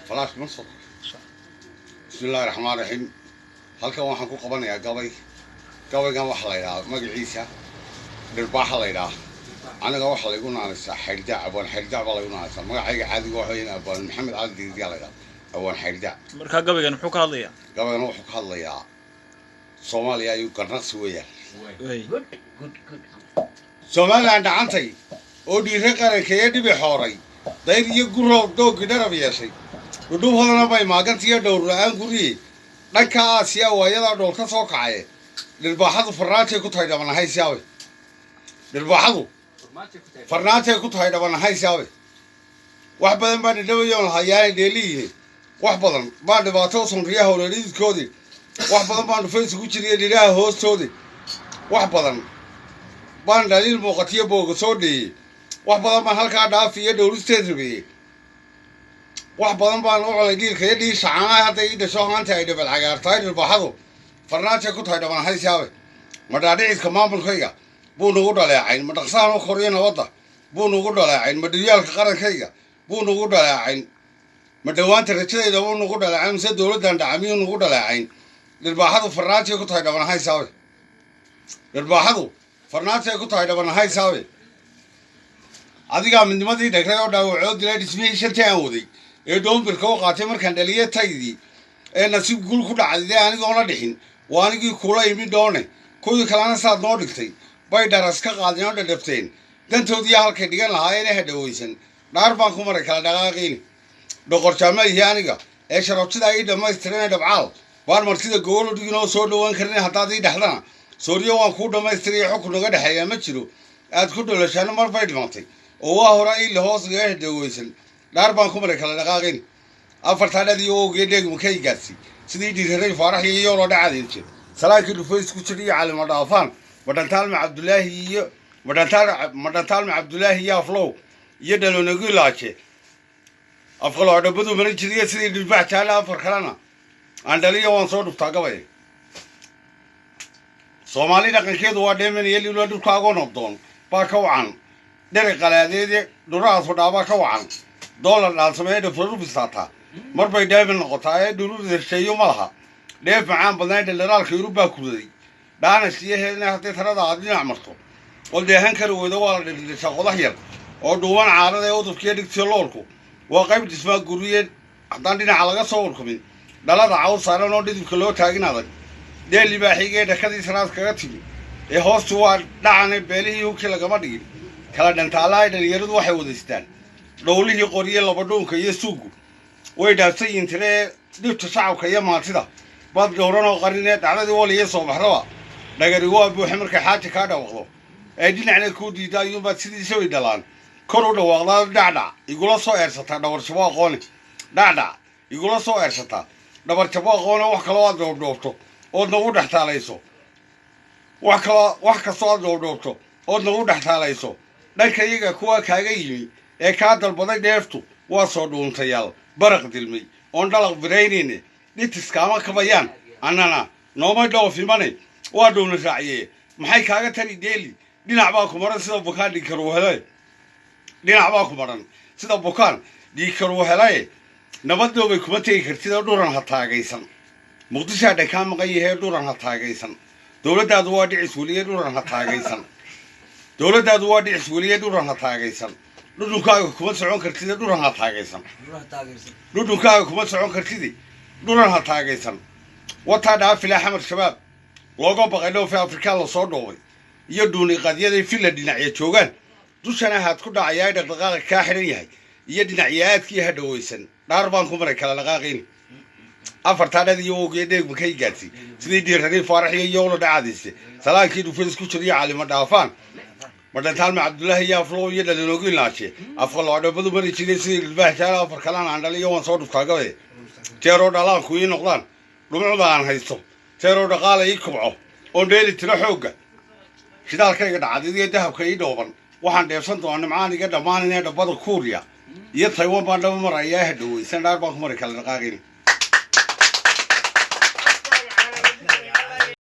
Falaashka ma soo. Bismillahi raxmaan raxiim. Halkan waxaan ku qabanayaa gabay. Gabaygan waxaa la yidhahaa magaciisa Dhirbaaxa la yidhaha. Aniga waxaa laygu naanaysaa Xaydhdac, Abwaan Xaydhdac baa laygu naanaysaa. Magacayga caadiga waxa weeyaan Abwaan Maxamed Cali Diiriyaa la yidhaha, Abwaan Xaydhdac. Markaa gabaygan muxuu ka hadlayaa? Gabaygan wuxuu ka hadlayaa Soomaaliya ayuu garnaqsi weeyaan. Way. Somalilan dhacantay oo dhiire qaranka iyo dhibi xooray, dayr iyo guroob dooggii dharab yeeshay, dhudhub hodana bay maagantiiyo dhowr la-aan guriye. Dhanka Aasiya waayadaa dhool ka soo kacaye, dhirbaaxadu farnaantay ku tahay dhabanahaysiyaabe. Dhirbaaxadu farnaantay ku tahay dhabanahaysiyaabe. Wax badan baa dhidhabayoon lahayaanay dheeliyihin, wax badan baa dhibaato u sanriya howladhididkoodii, wax badan baan dhufays ugu jiriya dhidhaha hoostoodii, wax badan baan dhaliil muuqatiyo booga soo dheeyey, wax badan baan halkaa dhaafi iyo dhowristeed rabeeyey, wax badan baan u colay dhiilka iyo dhiisha caanaha. Hadday ii dhasho haanta ay dhabal cagaartahay, dhirbaaxadu farnaantay ku tahay dhabanahaysiyaabe. Ma dhaadhicidka maamulkayga buu nagu dhaleecayn? Ma dhaqsahan u koriyo nabadda buu nagu dhaleecayn? Ma dhiryaalka qarankayga buu nagu dhaleecayn? Ma dhowaanta rajadayda buu nagu dhaleecayn? Mise dowladdan dhacamiyuu nagu dhaleecayn? Dhirbaaxadu farnaantay ku tahay dhabanahaysaabe. Dhirbaaxadu farnaantay ku tahay dhabanahaysaabe. Adigaa midnimadii dhegray oo dhaawacoo dilay dhismihii shantii aan waday ee dhoombirka u qaatay markaan dhaliyay taydii ee nasiib guul ku dhacday dee anigoona dhixin waa anigii kuula imi dhoone. Kuwii kalena saad noo dhigtay bay dharas ka qaadeen oo dhadhabteen dantoodiiya halkay dhigan lahaayeen hadhawaysan. Dhaar baan ku maray kala dhaqaaqiini dhoqorjaama ihi aniga ee sharabtidaa ii dhammaystiran dhabcaal baan martida gogol u dhigin oo soo dhowaan karin. Haddaad ii dhexdana sooriyo waan kuu dhammaystiraya, xukun naga dhexeeyaa ma jiro aad ku dholashaano mar bay dhimatay oo waa hora iile hoos gaga hadhawaysan. Dhaar baan ku maray kala dhaqaaqin. Afartaa dhad iyo owgee dheegma ka igaadsi sidii dhiiraray Faarax iyo yooloo dhacadeed jir, salaankii dhufays ku jir iyo Calima dhaafaan, Madhantaalma Cabdulaahi iyo Madhantaal, Madhantaalma Cabdulaahi iyo Aflow iyo Dhaloonagilaaje, afqaloo dhabadu marin jiriyo sidii dhilbax jaale. Afar kalena aan dhaliyo waan soo dhuftaa gabay. Soomaali dhaqankeedu waa dheeman iyo lilo, dhulkaagoo nabdoon baa ka wacan dheri qalaadeede, dhuraha fudhaabaa ka wacan doolar dhaalsameeye dhafaru bisaataa mar bay dheeman noqotaa ee dhuru ma laha dheef macaan badnaa. Dheleraalka Yurub baa kudaday dhaanash iyo heedna. Haddii talada aad dhinac marto oo deehan kari weydo, waa la dhildhishaa qodax yar oo dhuuban caarada ee udubkiiyo dhigtiyo loolku waa qayb dhismaa guriye. Haddaan dhinaca laga soo urkumin dhalada caws saaran oo dhidibka loo taagin adag dee libaaxigee dhakadii sanaad kaga timi ee hoostu waa dhacane, beelihii hubkii lagama dhigin kala dhantaalaha. Dhalinyaradu waxay wadaystaan dhowlihii qoriye, labadhuunka iyo suugu way dhaafsan yihiin tire ee dhibta shacabka iyo maantida baad dhowran oo qarinee. Dhacdadii waliyo soo baxdaba dhagari waa buuxe. Markay xaaja kaa dhawaqdo ee dhinacna kuu diida ayuunbaad sidiisa way dhalaan kor u dhawaaqdaa. Dhacdhac igula soo eersataa dhabarjabo aqoone, dhacdhac igula soo eersataa dhabarjabo aqoone. Wax kaloo aad dhoobdhoobto ood nagu dhex taalayso, wax kaloo, wax kastoo aad dhoobdhoobto ood nagu dhex taalayso, dhanka iyaga kuwa kaaga yimi ee kaa dalbaday dheeftu waa soo dhuuntayaal baraq dilmay oon dhalaq biraynayne. Dhitiskaama kabayaan annana nooma dhoofimane, waa dhuuna raaciye. Maxay kaaga tari dheeli? Dhinac baa ku maran sida bukaan dhiigkaruuhelaye, dhinac baa ku maran sida bukaan dhiigkaruuhelaye. Nabaddoobay kuma tegi kartid oo dhuran ha taagaysan. Muqdishaa dhankaa maqan yahee dhuran ha taagaysan. Dowladdaadu waa dhicis weliye dhuran ha taagaysan. Dowladdaadu waa dhicis weliye dhuran ha taagaysan. Dhudhunkaaga kuma socon kartide dhuran ha taagaysan. Dhudhunkaaga kuma socon kartidi dhuran ha taagaysan. Wataa dhaafila Xamar Shabaab looga baqay, dhoofi Afrikaan lasoo dhoobay iyo dhuuni qadyaday filla dhinacya joogaan, dushana haad ku dhacayaa dhaqdhaqaaqa kaa xidhan yahay iyo dhinacyaadkii ha dhawaysan. Dhaar baan ku maray kala dhaqaaqiin. Afartaa dhad iyo owgee dheegma ka igaadsi sidii dhiiraray Faarax iyo yowla dhacadiise, salaankii dhufays ku jira iyo Calima dhaafaan, Madhantaalma Cabdullaahi iyo Aflow iyo Dhalinoogiin laaje, afqaloo dhabadu mari jiray sidii dhilbaax jaala. Afar kalena aan dhaliyo waan soo dhuftaa gabaye. Jeeroo dhalaanku ii noqdaan dhumucda aan haysto, jeeroo dhaqaala ii kubco oon dheeli tiro xoogga shidaalkayga dhacdid iyo dahabka ii dhooban, waxaan dheefsan doonaa nimcaan iga dhammaan inee dhabbada Kuuriya iyo Taiwan baan dhaba marayaa hadhaweysan. Dhaar baan ku maray kala dhaqaaqin.